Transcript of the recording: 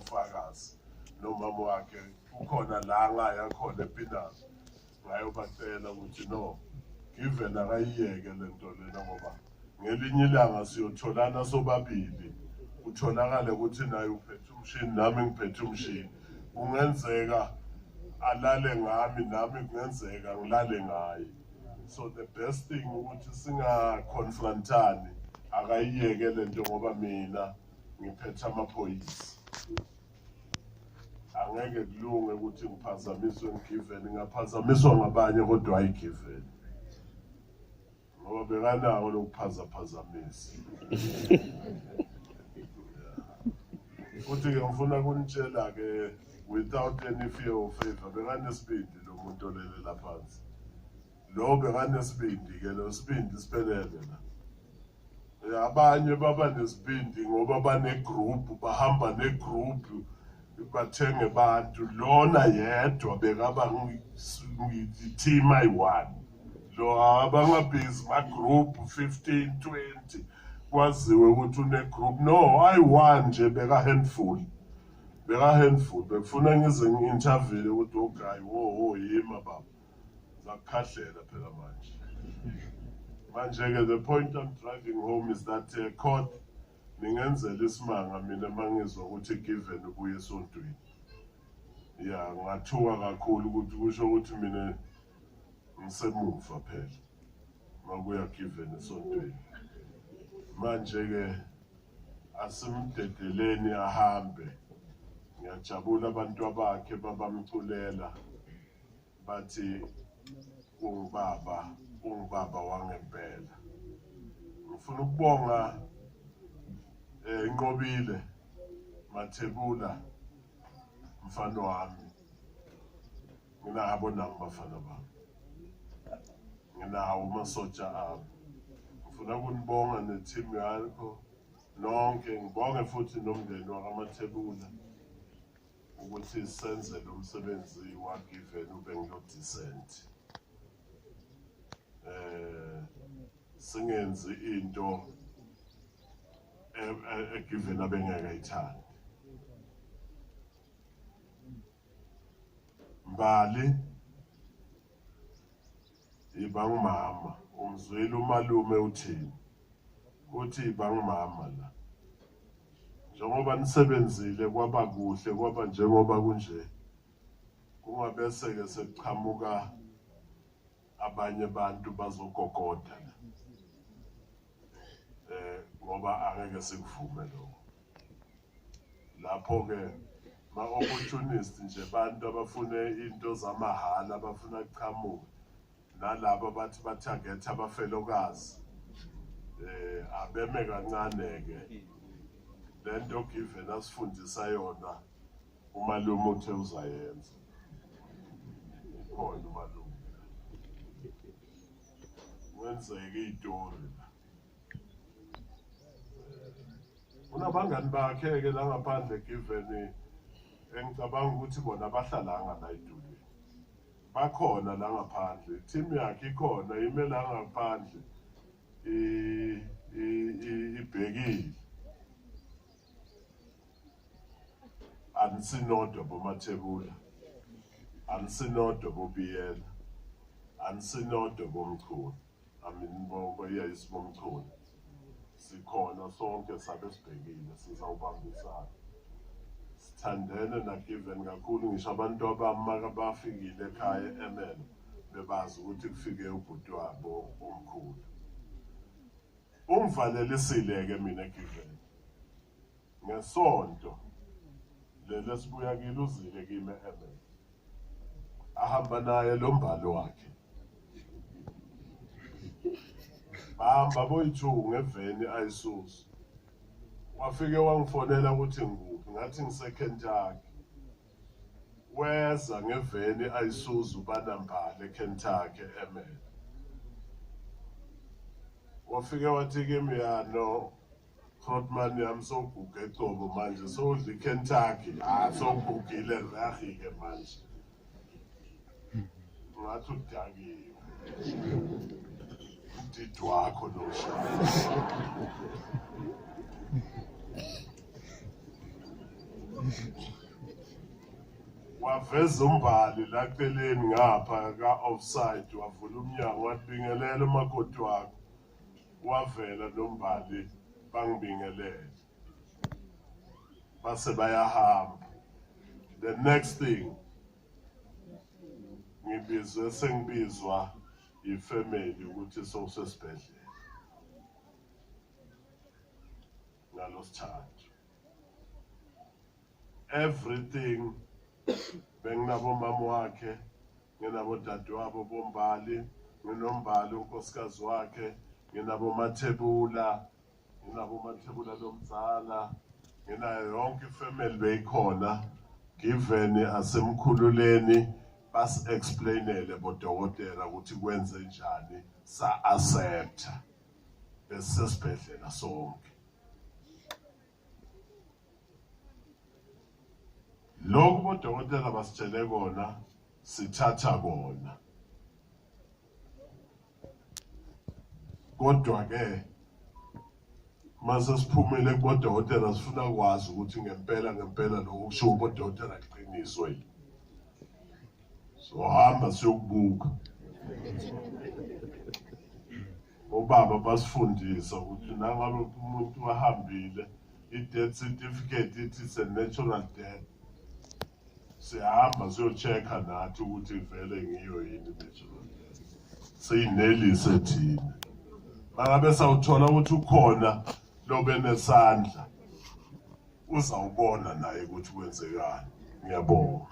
ufakazi nomama wakhe ukhona la ngaya khona ePinal ngayobacela ukuthi no given akayiyeke le nto lena ngoba ngelinye ilanga siyotholana sobabili kutholakale ukuthi naye uphethe umshini nami ngiphethe umshini kungenzeka alale ngami nami kungenzeka ngilale ngaye so the best thing ukuthi singaconfrontani akayiyeke le nto ngoba mina ngiphethe amaphoyisa angeke kulunge ukuthi ngiphazamiswe ngigiven ngingaphazamiswa ngabanye kodwa hayi given ngoba bekanako lokuphazaphazamisa futhi-ke ngifuna kunitshela-ke without any fear of favor bekanesibindi lo muntu olele laphansi lo bekanesibindi-ke lo sibindi siphelele la abanye baba nesibindi ngoba banegroup bahamba negroup bathenge abantu lona yedwa bekaba team ayi-one lo abangabhizi ma-group 15 20 kwaziwe ukuthi une-group no ayi-one nje beka-handful beka-handful bekufuna ngize ngi-interviewe ukuthi ogayi oh, wo wo yima baba zakukhahlela phela manje manje-ke the point I'm driving home is that court ningenzela isimanga mina mangizwa ukuthi given ubuye esontweni ya ngathuka kakhulu ukuthi kusho ukuthi mina ngisemuva phela makuya given esontweni manje-ke asimdedeleni ahambe ngiyajabula abantu abakhe babamculela bathi ungubaba ungubaba wangempela ngifuna ukubonga eh Nqobile Mathebula mfana wami nginabo nami bafana bami nginawo amasotsha ami ngifuna ukunibonga ne-team yakho nonke ngibonge futhi nomndeni wakaMathebula ukuthi senze lo msebenzi waGiven ube ngilo decent eh singenzi into eGiven abengeke ayithande Mbali iba ngumama umzwile umalume uthini uthi iba ngumama la njengoba nisebenzile kwaba kuhle kwaba njengoba kunje kungabese ke sekuqhamuka abanye abantu bazogogoda la eh ngoba angeke sikuvume lokho lapho ke ma opportunist nje abantu abafune into zamahhala abafuna kuqhamuka nalabo abathi bathagetha abafelokazi eh abeme kancane ke lento given asifundisa yona umalume uthe uzayenza ukhona umalume kwenzeke izitori la unabangani bakhe ke la ngaphandle given engicabanga ukuthi bona bahlalanga la edulweni bakhona la ngaphandle team yakhe ikhona ime la ngaphandle ibhekile anisinodwa bomathebula anisinodwa bobiyela anisinodwa bomchunu I mean boyeyisi bomchunu sikhona sonke sabe sibhekile sizawubambisana sithandene nagiven kakhulu ngisho abantu abami makabafikile ekhaya e-Ermelo bebazi ukuthi kufike ubhuti wabo omkhulu ungivalelisile-ke mina given ngesonto leli esibuya kilo uzile kimi e-Ermelo ahamba naye lo mbalo wakhe bahamba boyi-two ngeveni ayisuzu wafike wangifonela ukuthi ngikuphi ngathi ngiseKentucky weza ngeveni ayisuzu banambala eKentucky eMele wafike wathi kimi ya no Grootman yami sowuguge ecobo manje sowudla iKentucky ah sowugugile rahi-ke manje ngathi udakiwe umdidi wakho lo Waveza uMbali la celeni ngapha ka-offside, wavula umnyango wathi bingelela umakoti wakho. Wavela noMbali bangibingelele. Base bayahamba. The next thing ngibizwe sengibizwa yifamily ukuthi sowusesibhedlela ngalosithathu. Everything benginabo mama wakhe, nginabo dadewabo boMbali, nginoMbali unkosikazi wakhe, nginabo Mathebula, nginabo Mathebula lomzala, nginayo yonke ifamily beyikhona. Given asemkhululeni basi-explainele bodokotela ukuthi kwenze njani, sa-accepta besisesibhedlela sonke. Lokhu bodokotela basitshele kona sithatha kona, kodwa ke mase siphumile kubodokotela sifuna kwazi ukuthi ngempela ngempela lokhu kushiwo bodokotela kuqiniso yini. Sohamba siyokubuka. Obaba basifundisa ukuthi nangabe umuntu wahambile, i-death certificate ithi it's a natural death, siyahamba siyo-check-a nathi ukuthi vele ngiyo yini natural death, siyinelise thina. Mangabe sawuthola ukuthi ukhona lobenesandla, uzawubona naye ukuthi kwenzekani. Ngiyabonga.